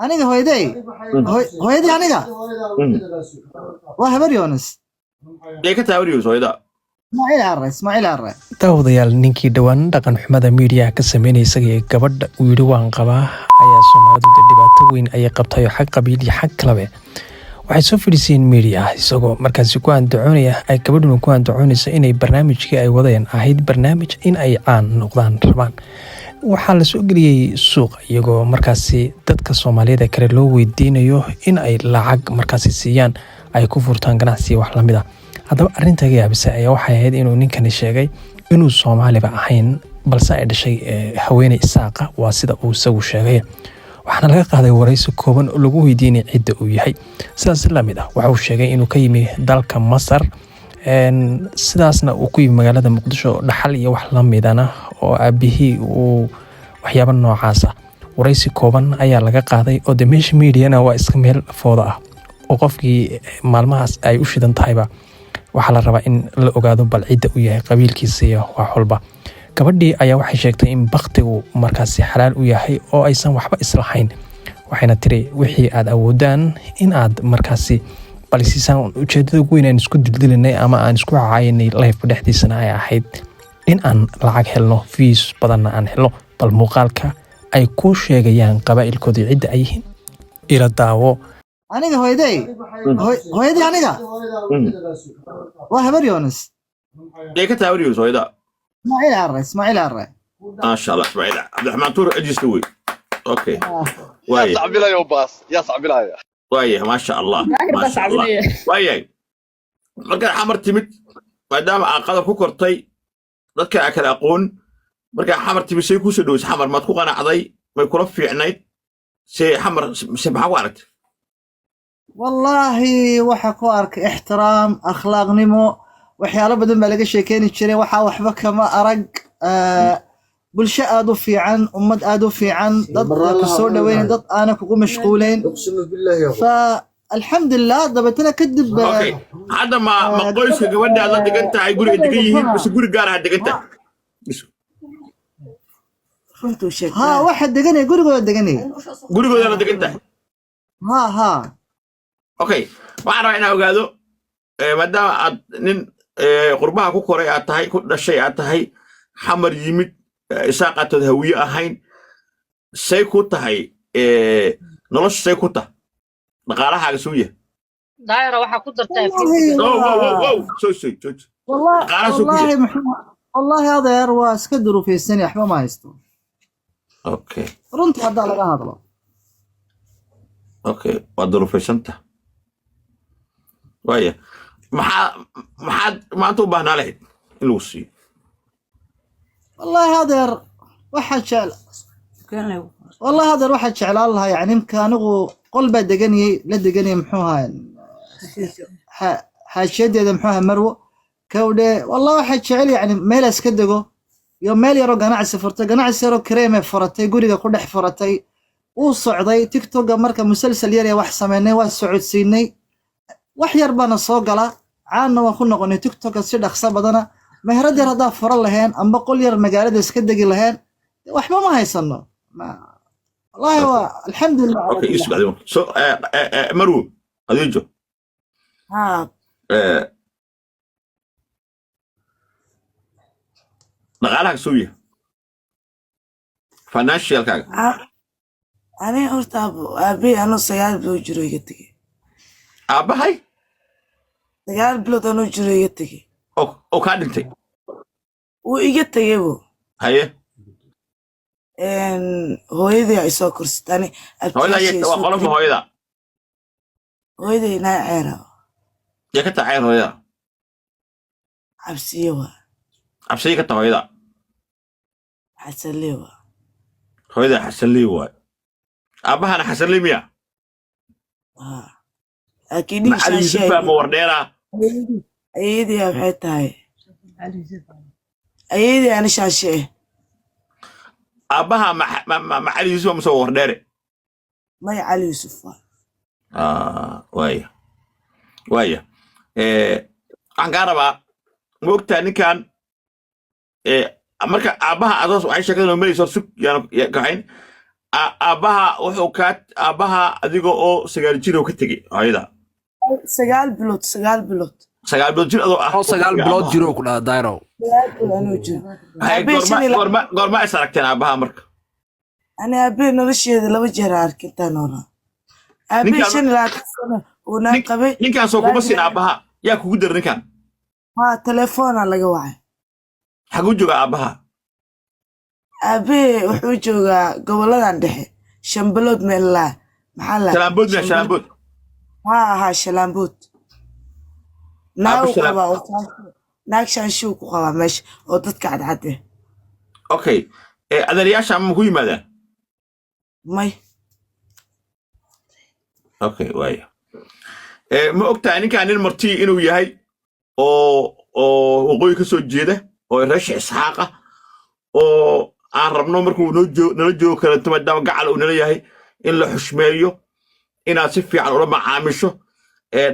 Aniga hooyaday, hooyadii aniga waa Habar Yoonis. Yay ka tahay Habar Yoonis hooyada? Ismaaciil Carre, Ismaaciil Carre. Daawadayaal, ninkii dhowaan dhaqan xumada miidiyaha ka sameynaya isaga iyo gabadha uu yidhi waan qabaa ayaa Soomaalidu de dhibaato weyn ayay qabtay oo xag qabiil iyo xag kalabe waxay soo fadhiisiyeen miidiya, isagoo markaasi ku andacoonaya, ay gabadhuna ku andacoonaysa inay barnaamijkii ay wadeen ahayd barnaamij in ay caan noqdaan rabaan. Waxaa la soo geliyey suuqa iyagoo markaasi dadka Soomaaliyeed ee kale loo weydiinayo in ay lacag markaasi siiyaan ay ku furtaan ganacsiga wax lamid ah. Haddaba arrinta ga yaabisa ayaa waxay ahayd inuu ninkani sheegay inuu Soomaaliba ahayn, balse ay dhashay haweeney Isaaqa, waa sida uu isagu sheegay. Waxaana laga qaaday waraysi kooban oo lagu weydiinay cidda uu yahay. Sidaas lamid ah waxa uu sheegay inuu ka yimi dalka Masar, sidaasna uu ku yimi magaalada Muqdisho dhaxal iyo wax lamidana oo aabihii uu waxyaabo noocaasa. Waraysi kooban ayaa laga qaaday oo de meesha mediana waa iska meel fooda ah oo qofkii maalmahaas ay u shidan tahayba waxaa la rabaa in la ogaado bal cidda uu yahay, qabiilkiisa iyo wax walba. Gabadhii ayaa waxay sheegtay in baktigu markaasi xalaal u yahay oo aysan waxba islahayn, waxayna tiri wixii aad awoodaan in aad markaasi balsiisaan. Ujeedada ugu weyn aan isku dildilinay ama aan isku cacaynay live-ka dhexdiisana ay ahayd in aan lacag helno, views badanna aan helno. Bal muuqaalka ay ku sheegayaan qabaa'ilkooda cidda ay yihiin ila daawo. Aniga hooyaday, hooyadii aniga waa Habar Yoonis. Yay ka tahay Habar Yoonis hooyada? Ismaaciil Carre, Ismaaciil Carre. Maasha Allah, Ismaaciil Cabdiraxmaan Tuur cidiisa wey. Okay. Yaa waaya sacbinayo baas, yaa sacbinaya. Waaya, maasha Allah. Daahir baa Maasha Allah. sacbinaya. Waayahay, markaad Xamar timid, maadaama aad Qadar ku kortay, dadka aa kala aqoon, markaa Xamar timid say kusoo dhoweysay Xamar? Maad ku qanacday? May kula fiicnayd? Se Xamar se maxaa ku aragtay? Wallaahi waxa ku arkay ixtiraam, akhlaaqnimo, waxyaalo badan baa laga sheekeyni jiray, waxaa waxba kama arag. Bulsho aad u fiican, ummad aad u fiican, dad ku soo dhaweyn, dad aana kugu mashquuleyn. أقسم بالله يا fa alxamdulilah, dabeetana kadib Okay, hadda ma qoyska gabadha aad la degan tahay guriga degan yihiin mise guri gaar ah degan tahay? Runtuu ha sheegtaa. Waxa deganaya gurigooda deganaya. Gurigooda la degan tahay? Ha. Okay, waxaan rabaa inaan ogaado, maadaama aad nin qurbaha ku koray aad tahay, ku dhashay aad tahay, Xamar yimid, Isaaqaatood Hawiye ahayn, say ku tahay nolosha? Say ku tahay? Dhaqaalahaaga suu yahay? Daahira, waxaa ku dartaa Wallahi wow wow wow waa wow, soo soo jooji. Wallahi Dhaqaalaha suu ku wallahi yahay? Muxuu, wallahi adeer, waa iska duruufaysan, waxba ma haysto. Runtii haddaa laga hadlo. Okay, waa duruufaysanta. Waaya, maxaad maanta u baahnaa lahayd in lagu siiyo? Wallahi adeer waxaa jecel, wallahi adeer waxaa jeclaan lahaa, yani nimka anigu qol baa deganayay, la deganayay, muxuu ahaa, xaashiyadeeda, muxuu ahaa, Marwo kawdhe. Wallahi waxaa jecel yani meel iska dego iyo meel yaroo ganacsi furtay, ganacsi yaroo kareeme furatay, guriga ku dhex furatay. Uu socday TikToka, marka musalsal yar ee wax sameynay waa socodsiinay, wax yar baana soo gala, caanna waan ku noqonay TikToka si dhaqso badana. Meherad yar haddaa furan laheen amba qol yar magaalada iska degi laheen, waxba ma haysano. Wallahi waa alxamdulilah calaa Okay. kulli Isku xaal. dhacday. So Marwo Khadiijo. Haa. Dhaqaalaha suu yahay, financialkaaga? Aniga horta aabbahay anuu 9 bilood jiro iga tegey. Aabbahay? 9 bilood anuu jiro iga tegey. Oo kaa dhintay? Wuu iga tegey bo. Haye. Hooyadii ay soo korsatay ani. Hooyada Abtiyaashay waa soo qoloma korin. Hooyada? Hooyaday naa ceera. Yaa ka tahay hooyada? Cabsiye waa. Cabsiye ka tahay hooyada? Xasanlee waa. Hooyada Xasanley waay, aabbahana Xasanley miya? Haa, laakiin dhiig Macali shaashay. Yuusuf ma Wardheera? Ayeedii waxay tahay ayeedii ani shaashe eh. Aabbaha Macali Yuusuf mase Wardheere? Maya, Cali Yuusuf waa. Ah, waaya, waxaan kaa rabaa, ma ogtahay ninkan marka aabbaha adoos waxay sheekada noo marayso, sug yaan kaxayn. Aabbaha wuxuu kaa, aabbaha adiga oo 9 jir oo ka tegey hooyada? 9 bilood, 9 bilood. 9 bilood jir adoo ah? Oo 9 bilood jiro ku dhaha, Dairow. 9 bilood anuu jiro. Hay, Aabbahay goorma shan iyo goorma is aragteen aabbaha marka? Ani aabbahay nolosheeda laba jeer aan arkin intaan noolaa. Aabbahay 25 sano uu naa qabay. Ninkaan soo kuma siin aabbaha? Yaa kugu dara ninkaan? Haa, telefoonaa laga wacay. Xaguu joogaa aabbaha? Aabbahay wuxuu joogaa goboladan dhexe, Shambalood meel laa maxaa la Shalaambood miya? Shalaambood? Haa haa, Shalaambood. Naag Aabbo uu qabaa oo naag shaanshuu ku qabaa meesha oo dadka cadcad eh. Okay, adeerayaasha ama ku yimaadaan? May. Okay, waaya. Ma ogtahay ninkaan nin marti inuu yahay oo waqooyi ka soo jeeda oo reesha Isxaaqa oo aan rabno markuu noo joog nala joogo kaleeto, maadaama gacal uu nala yahay, in la xushmeeyo, inaad si fiican ula macaamisho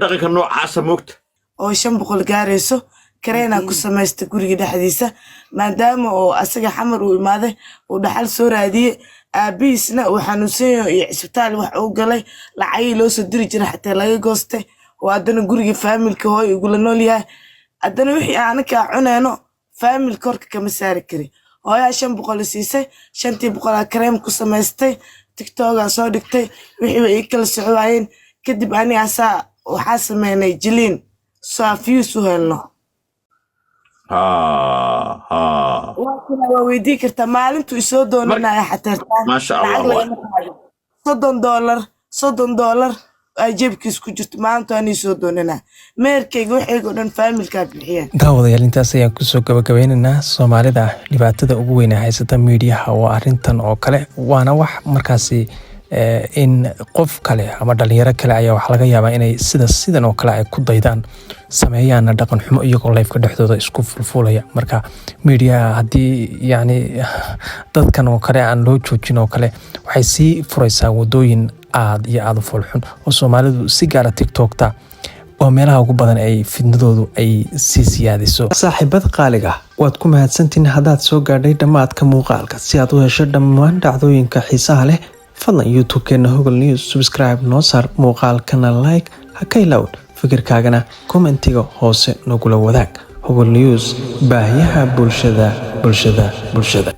dhaqanka noocaasa, moogta? Oo 500 gaarayso kareenaa ku samaystay guriga dhexdiisa, maadaama oo asaga Xamar uu imaaday, uu dhaxal soo raadiyey, aabihiisna uu xanuunsan yahay iyo cisbitaal wax uu galay, lacagihii loo soo diri jiray xataa laga goostay, oo haddana guriga faamilka hooy igula nool yahay. Haddana wixii anakaa cuneyno faamilka horka kama saari kari. Hooyaa 500 i siisay, shantii boqolaa kareem ku samaystay, TikTokaa soo dhigtay, wixii way ii kala soco waayeen. Kadib ani asaa waxaa sameynay jiliin soo views u helno. Ha ha. Waa kala waa weydii kartaa maalintuu isoo doonanaya xateertaan. Maasha Allah. Lacag Waay. lagama qaadin. $30, $30 ay jeebkiis ku jirto maalintu ani soo doonanaa. Meherkayga waxayga oo dhan faamilkaa bixiyeen. Daawadayaal, intaas ayaan kusoo gabagabeynaynaa. Soomaalida dhibaatada ugu weyn ee haysata miidiyaha waa arrintan oo kale, waana wax markaasi in qof kale ama dhalinyaro kale ayaa waxaa laga yaabaa inay sida sidan oo kale ay ku daydaan, sameeyaana dhaqan xumo iyagoo liveka dhexdooda isku fulfuulaya. Marka miidiyaha haddii yacni dadkan oo kale aan loo joojin oo kale, waxay sii furaysaa wadooyin aad iyo aada u foolxun oo Soomaalidu si gaara TikTokta oo meelaha ugu badan ay fidnadoodu ay sii siyaadiso. Saaxiibada qaaliga, waad ku mahadsantihiin haddaad soo gaadhay dhammaadka muuqaalka. Si aad u hesho dhammaan dhacdooyinka xiisaha leh, fadlan YouTube-keena Hogol News subscribe noo saar, muuqaalkana like ha ka ilowd, fikirkaagana commentiga hoose nagula wadaag. Hogol News, baahiyaha bulshada, bulshada, bulshada.